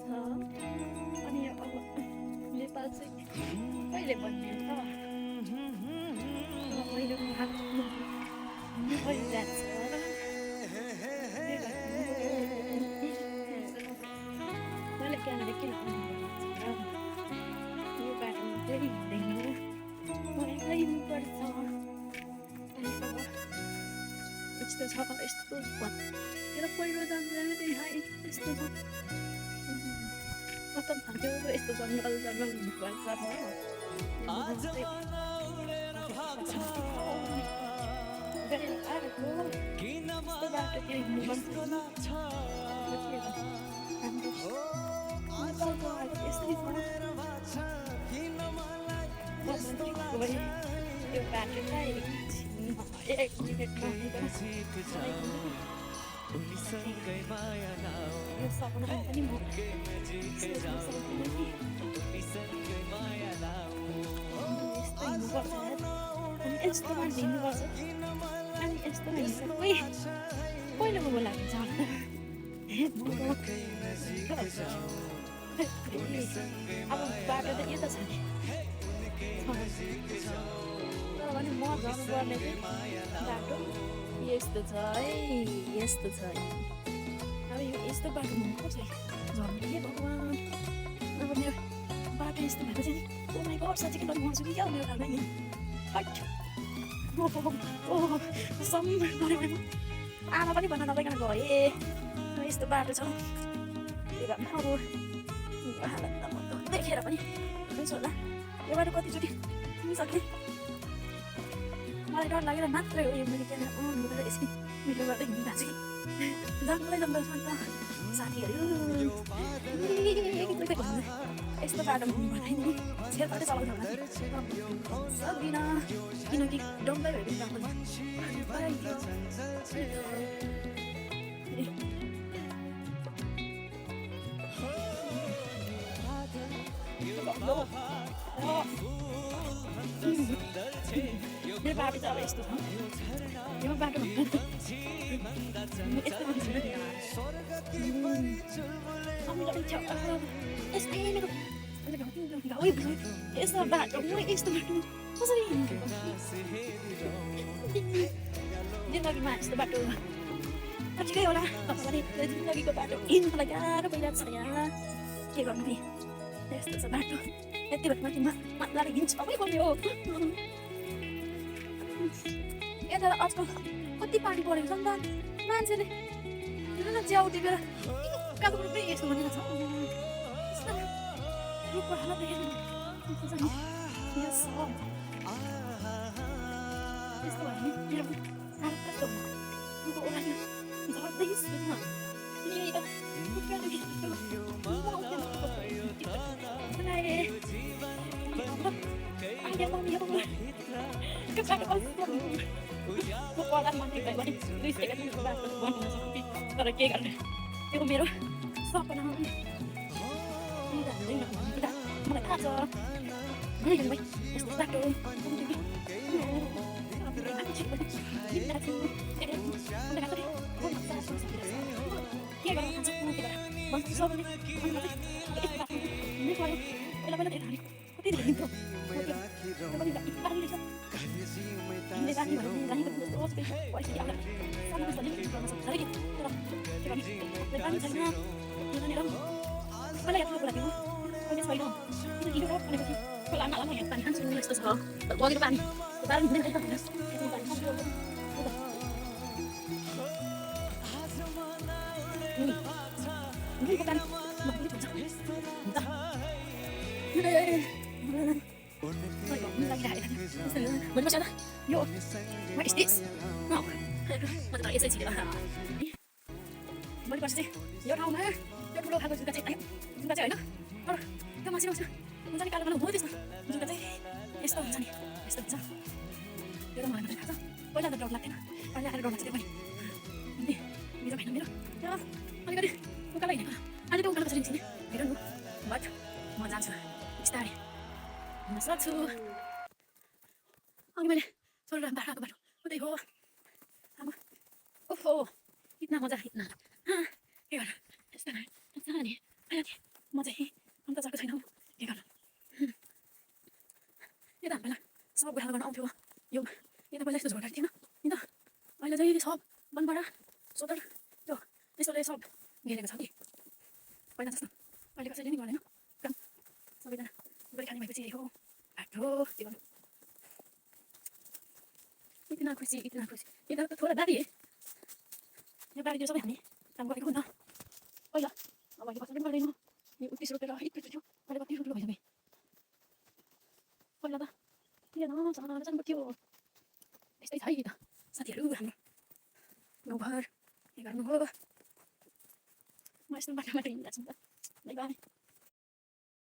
अनि अब नेपाल चाहिँ कहिले भन्ने त रमाइलो घुम्नु भइजान्छ मैले क्यामेरा किन यो बाटोमा कोही हिँड्दैन म एक्लै हिँड्नुपर्छ अनि अब यस्तो छ यस्तो भनेर पहिरो जाँदैन हाई यस्तो छ कस्तो खान्थ्यो यस्तो जङ्गल जङ्गल हुनुपर्छ बाटो के हिँड्नुपर्छ यसरी यो बाटो चाहिँ एक मिनटमा यो सपना पनि म यस्तोमा हिँड्नुपर्छ अनि यस्तोमा हिँड्छ कोही पहिलो को बोलाएको छ अब बाटो त यता छ नि भने म जानुपर्ने चाहिँ बाटो यस्तो छ है यस्तो छ है अब यो यस्तो बाटो हुनुपर्छ झन् के भगवान् अब मेरो बाटो यस्तो भएको चाहिँ ओ माइ गड साँच्चै के गर्नु भन्छु कि क्या मेरो घरमा नि हट आमा पनि भन्न नपाइकन गए यस्तो बाटो छ त्यो घरमा अब हालत त म त देखेर पनि हुन्छ होला यो बाटो कतिचोटि सक्ने मलाई डर लागेर मात्रै हो यो मैले क्यामेरा यसरी भिडियो गर्दै हिँडिरहेको छु कि जङ्गलै जङ्गल छ नि त साथीहरू यस्तो बाटोमा हुनुपर्दैन नि छेरपाटै चलाउँछ होला सक्दिनँ किनकि डम्बै भएको मेरो बाटो चाहिँ अब यस्तो छ यो बाटो यस्तो बाटो यस्तो बाटो कसरी जिन्दगीमा यस्तो बाटो ठिकै होला भने जिन्दगीको बाटो हिँड्नुलाई गाह्रो भइरहेको छ यहाँ के गर्नु नि यस्तो छ बाटो यति भएकोमा तिमीमा मजाले हिँड्छ सबै पर्ने हो यता आजकल कति पानी परेको छ नि त मान्छेले च्याउ टिपेर कालो रुखै यस्तो भनेको छ रुखको हालत देखेर यस्तो भने मेरो हालत कस्तो रुखको ओह्रालो झर्दैछु प्रधानमन्त्री भयो भने 2 सेकेन्डको बाटो बनाउन सक्छु तर के गर्ने त्यो मेरो सपना हो मलाई थाहा छ यस्तो बाटो के गर्नु सबैले कति धेरै Yo, what is this? No, what is this? What is this? Yo, how man? Yo, pulau harus juga cek, juga cek, no? Oh, kita masih masih. Mencari kalau mau this, juga cek. Esto, mencari, esto, mencari. Yo, mana mana kata? Kau jangan drop lagi, banyak ada drop lagi depan. Nanti, bisa main ambil. Ya, mana kali? Bukan lagi. Ada tuh kalau pasang sini. I don't know, but mau jangan sih. Start. Satu. अघि मैले छोडेर बाटो बाटो उतै हो अब ओहो इतना मजा इतना के गर्नु यस्तो नि आयो नि कुरा गर्न आउँथ्यो यो यता पहिला यस्तो झोलहरू थिएन नि त अहिले चाहिँ सब बनबाट सोतर त्यो त्यस्तोले सब घेरेको छ कि पहिला जस्तो अहिले कसैले नि गर्दैन काम सबैजना गोली खाने भएपछि हो बाटो के गर्नु इतना खुसी यता त थोरै बारी यो बारीतिर सबै हामी काम गरेको हो नि त पहिला अब अहिले कसैले पनि गर्दैन यो उत्तिस रोपेर यत्रो थियो अहिले कति ठुलो भइसक्यो पहिला त थिएन सानो सानो थियो यस्तै छ है त साथीहरू हाम्रो गाउँघर के गर्नु हो म यस्तो बाटोबाट हिँडिरहेको छु नि त बाई बाई